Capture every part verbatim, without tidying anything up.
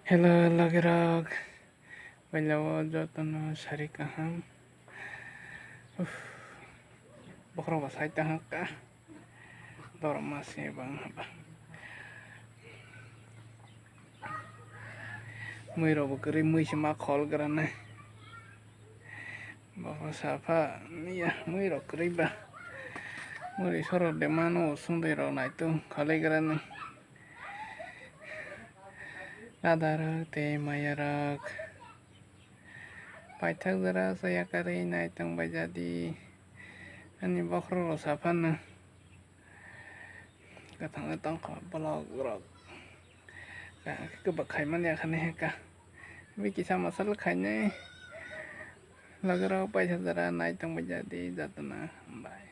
Hello, logirok. Puila o jotono sari kaham. Uff. Bokhorok bo sai tongkha. Dorma se bang haba. Mui rok bo kwrwi, mui se ma khol gra nai. Bokhorok sapha ya, mui rok kwrwi ba. Mui rok sorok de mano, sundui rok naitung khalai gra nai. Dadarok tei mayarok, paithak jora chaya karwi nai tong bai jadi. Ani bokhorok rok saphano kwthangwi tongkha, vlog rok kwbak khaimani akhani heka. Bini kisa masal khainai, logirok paithak jora nai tong bai jadi, jotono hambai.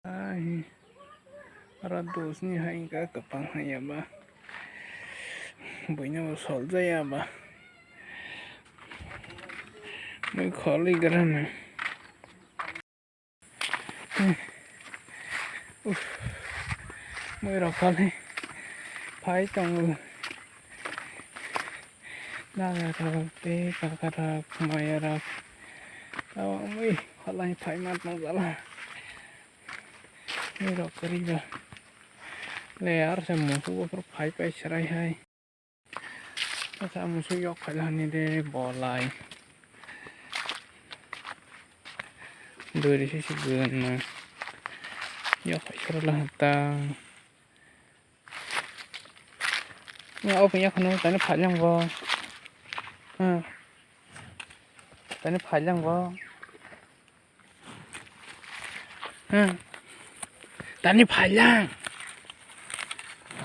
Ai, oro dusni hai wngkha, kwpang hai ya ba. Buino bo sol jaya ba. Mui kholi gra nai. Uff. Mui rok kholi phai tongo. Dadarok tei kakarok, mayarok. Tabuk mui kholai phai ma tong jala. Mui rok kwrwi ba. Le ar se musuk bokhorok phai phai chwrai hai. Asa musuk yok phai hani de bolai. Duri sisi bwrwngma. Yok phai chwrai la ta. Obo yakhwno tani phailang bo. Hmm. Tani phailang bo. Hmm. Tani phailang.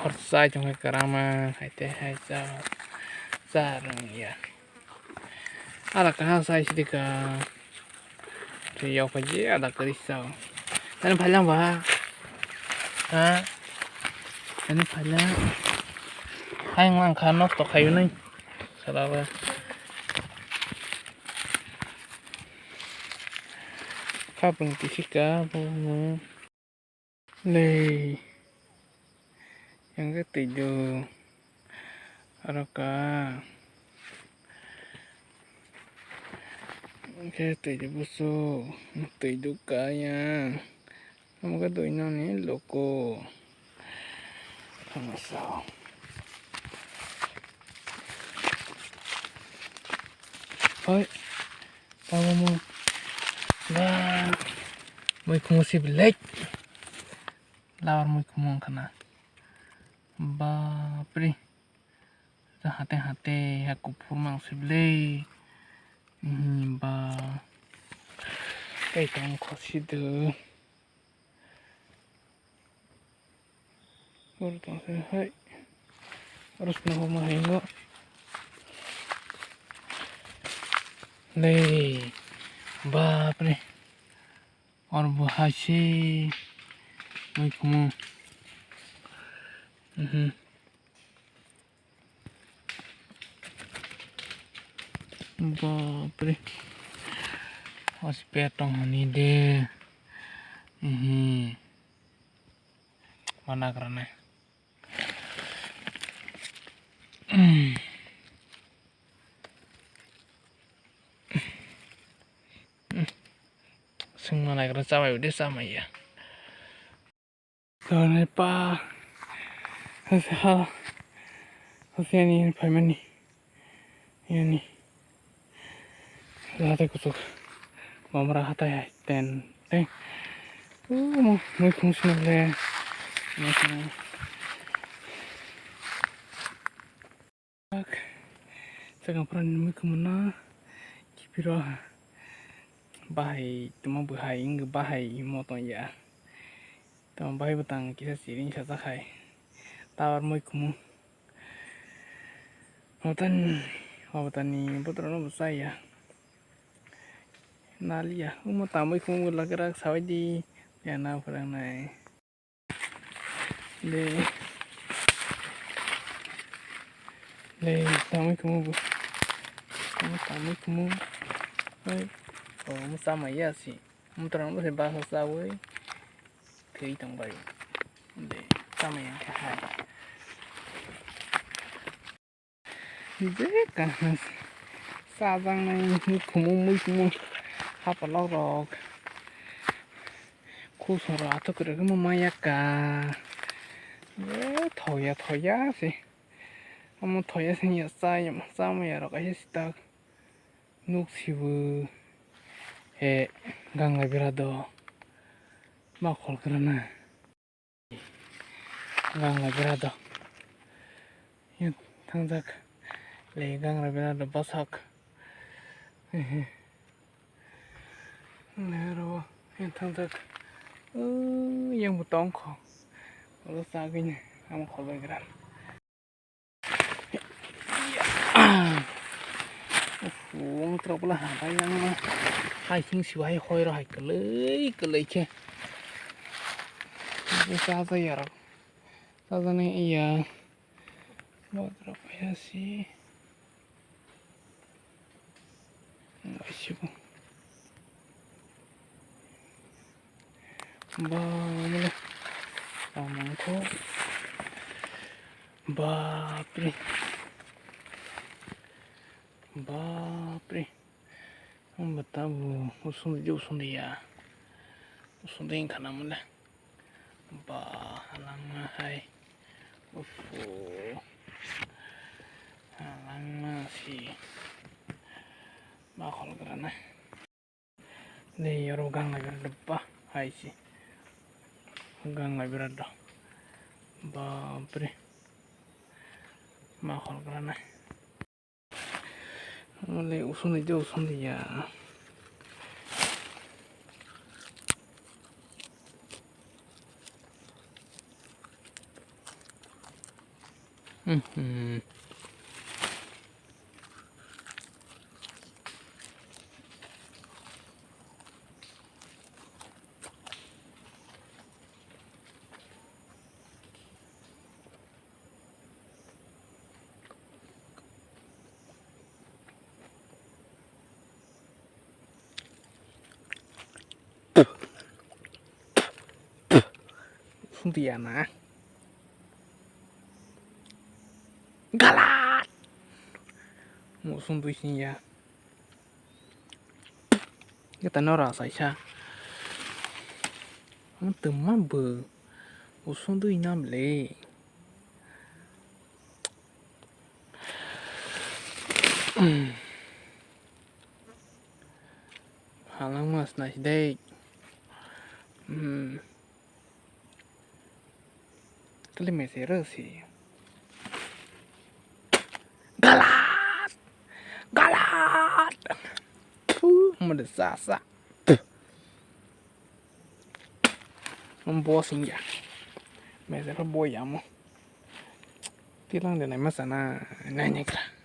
Hor chai tongkha kwrama, hai tei hai cha, cha rwngya. Ala kaham sai sidi ka. Tei yok phai je ada kwrwi sao. Tani phailang ba. Ha? Tani phailang. Hai wngkha nosto khaio nai. Sala ba. Khapang tisika bo. Lei, yang ke twi do, aro ka, yang ke twi do busu, twi do ka yang, amo ke dui nani loko, thamasa. Hoi. Tamo mo. Ba. Mui khumu si belek. Lawar mui khumu wngkha na. Bapre. Hate hate ha kuphur mang si belek. Hmm, ba. Tei tong khosi do. Oro tong se hai. Oro sna homa hai no. Lei. Bapre. Oro bo hai se. Mui khumu. Mhm. Bapre. Hospital tong honi de. Mhm. Mana karane. Sungma naikra chamai udi chamai ya. Tawne pa, ha, ha, yani phaimani, yani, hatai kuchuk, bamra hatai hai, ten, ten, uh, mui khung sini le, mui khung. Chwng phano nini mui khumuna kiphiro bahai tongma bwhai wngkha bahai himo tongya. Tamo bahai bwtang kisa siring sajak hai. Tower mui khumu. Hotan hobotani botrok no bo chaya. Naliya omo tamui khumu lagrak sabaidi yana phwrangnai. Le. Le, tamui khumu bo. Tamui, tamui khumu. Hai. O, mo chamai ya si. Mo torang bo se basa chawi. Thwi tong bai. Le, chamai ya khe hai. Je kaham chajaknai, mui thumo, mui thumo, hapalok rok. Khusong rok athuk kwrwi khe ma maya ka. Je thoya, thoya se. Omo thoya se ya cha, cha maya rok kaisa sita. Nuk sibu he ganglai bera do ma khol kwrwna. Ganglai bera do. Yan thangjak le ganglai bera do bwsak. Nero yan thangjak. Yang bo tongkho. Olo sagini ang khol bai gra. Uff, wng trok bwla ha bai yang ma. Hai sing siwa hai hoi rok hai kwlwi kwlwi khe. Bo chajakya rok. Chajaknai ya. Bo trok ya si. Naisigo. Ba, mane, tamangkho. Bapre. Bapre. Ang bata bo usung di, usung di ya. Usung di khana mane. Ba, halangma hai. Uff. Halangma si. Ma khol gra na. Nei, oro ganglai bera do ba hai si. Ganglai bera do. Bapre. Ma khol gra na. Ole usung di, usung di ya. Mhm. Sungdi ya na. Galat. Mo sungdi sing ya. Kita nora saisa. Ang temma bo. Usung dui nam le. Halang mas nai dei. Hmm. Kali mese rasi. Galat! Galat! Puh, mada sasa. Puh. Ang boss ya. Mese ro boy amo. Tilang de nai masa na nai nai kra.